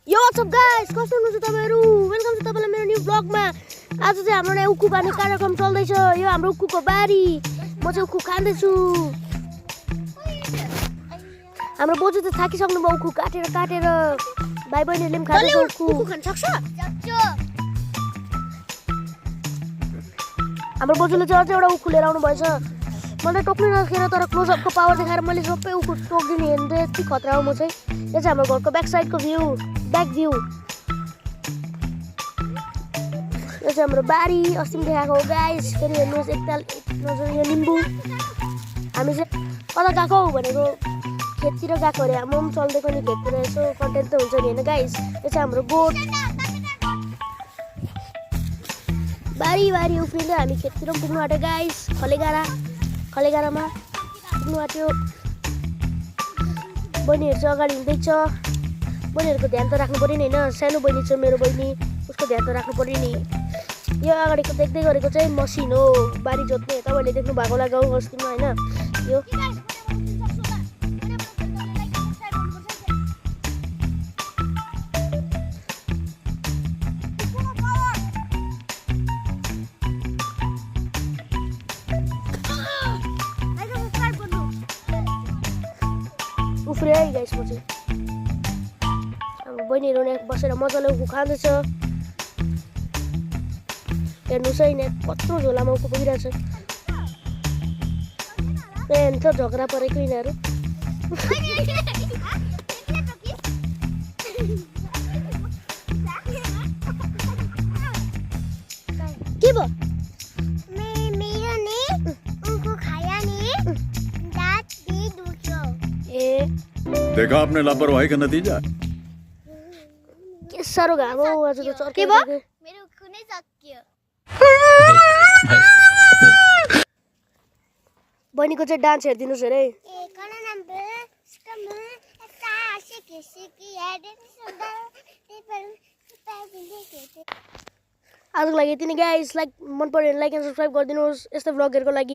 yo what's up guys कस्तो हुनुहुन्छ तपाईहरु वेलकम टु तपाईलाई मेरो न्यू ब्लगमा आज चाहिँ हाम्रो यहाँ उखु खाने कार्यक्रम चल्दैछ यो हाम्रो उखुको बारी म चाहिँ उखु खान्दै छु हाम्रो बोजू चाहिँ थाकिसक्नु भयो उखु काटेर भाइ बहिनीहरुले पनि खान्छ उखु खान सक्छ हाम्रो बोजूले चाहिँ अझै एउटा उखु लिएर आउनु भएछ मलाई टोक्नु नखेर तर क्लोज अपको पावर देखाएर मैले सबै उखु टोक्दिने हेर्दै यति खतरा हो म चाहिँ यो चाहिँ हाम्रो घरको ब्याक साइडको ब्याक भ्यू यो चाहिँ हाम्रो बारी अस्ति देखाएको हो गाइस फेरि हेर्नुहोस् एकताल नजर यो निम्बु हामी चाहिँ कता गएको भनेको खेततिर गएको अरे म पनि चल्दैको नि खेततिर यसो कन्टेन्ट त हुन्छ नि होइन गाइस यो चाहिँ हाम्रो गोठ बारी उफ्रिँदै हामी खेततिर पनि पुग्नु आँट्यो गाइस खलेगारामा पुग्नु आँट्यो बहिनीहरू चाहिँ अगाडि हिँड्दैछ बहिनीहरूको ध्यान त राख्नु पऱ्यो नि होइन सानो बहिनी छ मेरो बहिनी उसको ध्यान त राख्नु पऱ्यो नि यो अगाडिको देख्दै गरेको चाहिँ मसिन हो बारी जोत्ने तपाईँले देख्नु भएको होला गाउँ बस्तीमा होइन यो उफ्रियो है गाइस म चाहिँ अब बहिनीहरू यहाँ बसेर मजाले उखु खाँदैछ हेर्नुहोस् है यहाँ कत्रो झोलामा उखु पुगिरहेछ यहाँ छ झगडा परेको यिनीहरू के भयो देखा आपने लापरवाही का नतीजा के साह्रो घाम हो आज त चर्के मेरो कुनै सक्यो बहिनीको चाहिँ डान्स हेरिदिनुहोस् अरे आजको लागि यति नै गाइस लाइक मन पर्यो भने लाइक एन्ड सब्सक्राइब गरिदिनुहोस् यस्तो भ्लगहरूको लागि